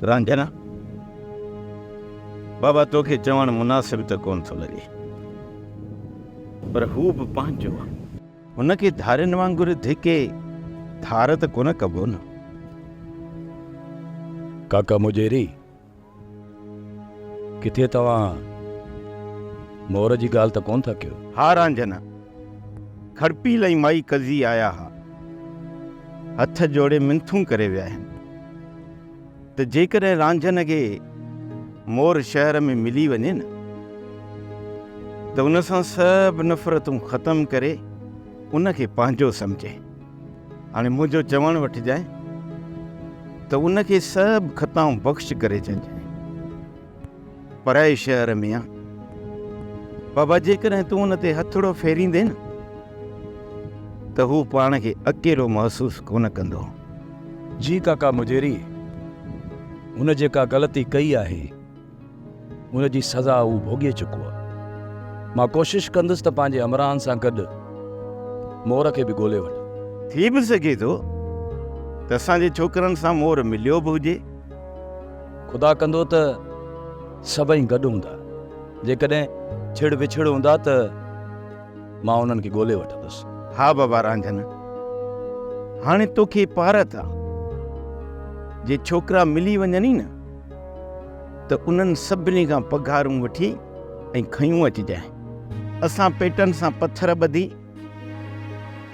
رانجهنا، بابا توکي چوڻ مناسب ته ڪونه ٿو لڳي، پر هو به پنهنجو آ. هن کي ڌارين وانگر ڌڪي ڌار ته ڪونه ڪبو نه. ڪاڪا مجيري، ڪٿي توهان مور جي ڳالهه ته ڪونه ٿا ڪيو؟ ها رانجهنا، کڙپيل ۽ مائي قضي آيا ها. هٿ جوڙي منٿون ڪري ويا آهن ته جيڪڏهن رانجهن کي مور شهر ۾ ملي وڃي نه ته ان سان سڀ نفرتون ختم ڪري ان کي پنهنجو سمجهي. هاڻي منهنجو چوڻ وٺجانء ته ان کي سڀ خطائون بخش ڪري ڇڏجانء. پرائي شهر ۾ آ. بابا جيڪڏهن تون ان تي هٿڙو ڦيريندين نه ته هو پاڻ کي اڪيلو محسوس ڪونه ڪندو. جي ڪاڪا مجيري، هن جيڪا غلطي ڪئي آهي، ان جي سزا هو ڀوڳي چڪو آ. مان ڪوشش ڪندس ته پنهنجي همراهن سان گڏ مور کي به ڳولي وٺان. ٿي به سگهي ٿو ته اسان جي ڇوڪرن سان مور مليو به هجي. خدا ڪندو ته سڀئي گڏ هوندا. جيڪڏهن ڇڙ وڇڙ هوندا ته مان انهن کي ڳولي وٺندس. ها بابا رانجهن، هاڻي توکي پارت آ. جي ڇوڪرا ملي وڃن ئي نه ته انهن سڀني کان پگهارون وٺي ۽ کنيون اچجانء. اسان پيٽن سان پٿر ٻڌي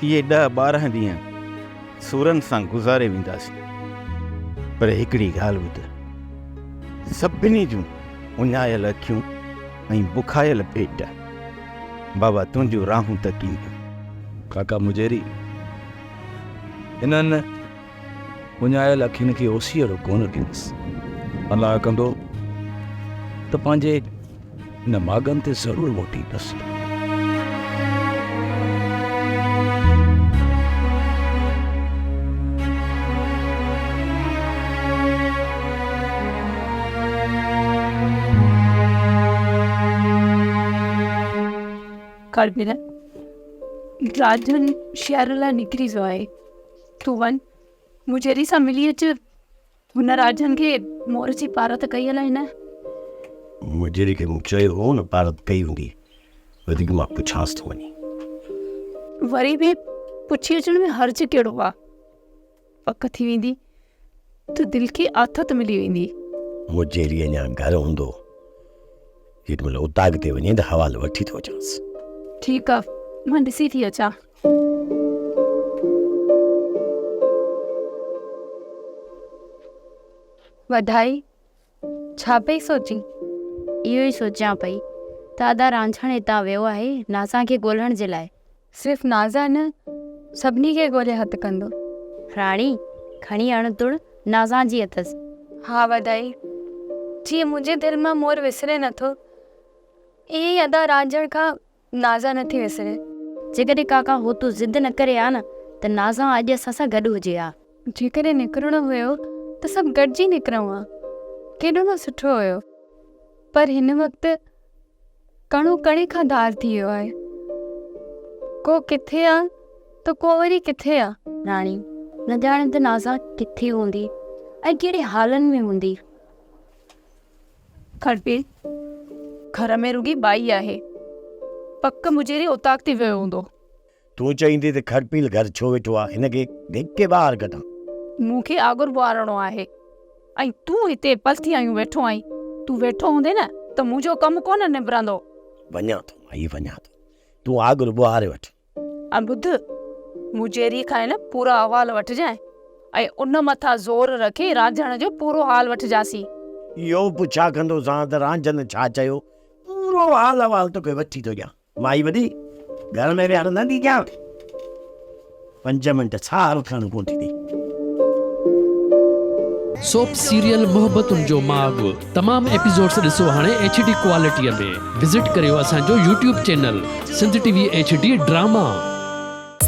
اهي ڏهه 12 ڏينهن سورن سان گذاري وينداسين. پر هڪڙي ڳالهه ٻڌ، سڀني جون اڃايل اکيون ۽ بکايل پيٽ بابا تنهنجون راهون تڪينديون. ڪاڪا مجيري، انهن اڃايل اکين کي اوسيئڙو ڪونه ڏيندس. الله ڪندو ته پنهنجي ان ماڳن تي ضرور موٽيندس. ڪربيل، راجن شهر لاء نڪري ويو آهي. تون وڃ، مجيري سان ملي اچ. هن راجن کي مور جي پارت ڪئي الائي نه؟ مجيري کي مون چيو هو نه پارت ڪئي هوندي. وڌيڪ مان پڇانس ٿو وڃي. وري به پڇي اچڻ ۾ حرج ڪهڙو آ؟ پڪ ٿي ويندي ته دل کي آٿت ملي ويندي. مجيري اڃا گهر هوندو. جيڏي مهل اوطاق تي وڃي ته حوال وٺي ٿو اچانس. ٺيڪ آ، مان ڏسي ٿي اچان. وڌائي، ڇا پئي سوچين؟ اهو ئي سوچيان پئي ته ادا رانجهڻ هتان ويو آهي نازان کي ڳولڻ جي لاء. صرف نازان نه، سڀني کي ڳولي هٿ ڪندو. راڻي، کڻي اڻ تڻ نازان جي اٿس. ها وڌائي، جيئن منهنجي دل مان مور وسري نٿو، ائين ئي ادا رانجهڻ کان نازان نٿي وسري. جيڪڏهن ڪاڪا هوتو ضد نه ڪري ها نه ته نازان اڄ اسان سان گڏ هجي ها. جيڪڏهن نڪرڻو هيو ته سڀ گڏجي نڪرون ها، ڪيڏو نه سٺو هيو. پر هن وقت ڪڻو ڪڻي کان ڌار ٿي ويو آهي. ڪو ڪٿي آ ته ڪو وري ڪٿي آ. راڻي، نه ڄاڻي ته نازان ڪٿي هوندي ۽ ڪهڙي حالن ۾ هوندي. کڙپي، گهر ۾ رڳي ٻائي آهي. پڪ مجيري اوطاق تي ويو هوندو. تون چئين ٿي ته کڙپيل گهر ڇو ويٺو آ، هن کي ڌڪي ٻاهر ڪڍان. مون کي آڳر ٻوهارڻو آهي ۽ تون هتي پلٿي آيون ويٺو آهين. تون ويٺو هوندين نه ته منهنجو ڪم ڪونه نبرندو. وڃان ٿو مائي وڃان ٿو. تون آڳر ٻوهاري وٺ. ۽ ٻڌ، مجيري کان نه پورا احوال وٺجانء ۽ ان مٿان زور رکي رانجهڻ جو پورو حال وٺجانسين. اهو پڇا ڪندوسان ته رانجهن ڇا چيو؟ پورو حال احوال توکي وٺي ٿو ڏيان. مائي وڏي، گهر ۾ ويهڻ نه ڏينديان. پنج منٽ ساهه کڻڻ ڪونه ٿي ڏئي. سوپ سيريل محبتن جو ماڳ تمام ايپيسوڊس ڏسو هاڻي ايڇ ڊي ڪوالٽي ۾ وزٽ ڪريو اسان جو YouTube channel Sindh T V H D drama.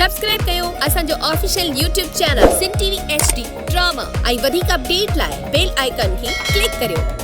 Subscribe ڪيو اسان جو official YouTube channel Sindh T V H D drama ۽ وڌيڪ اپڊيٽ لاء بيل آئيڪان کي ڪلڪ ڪريو.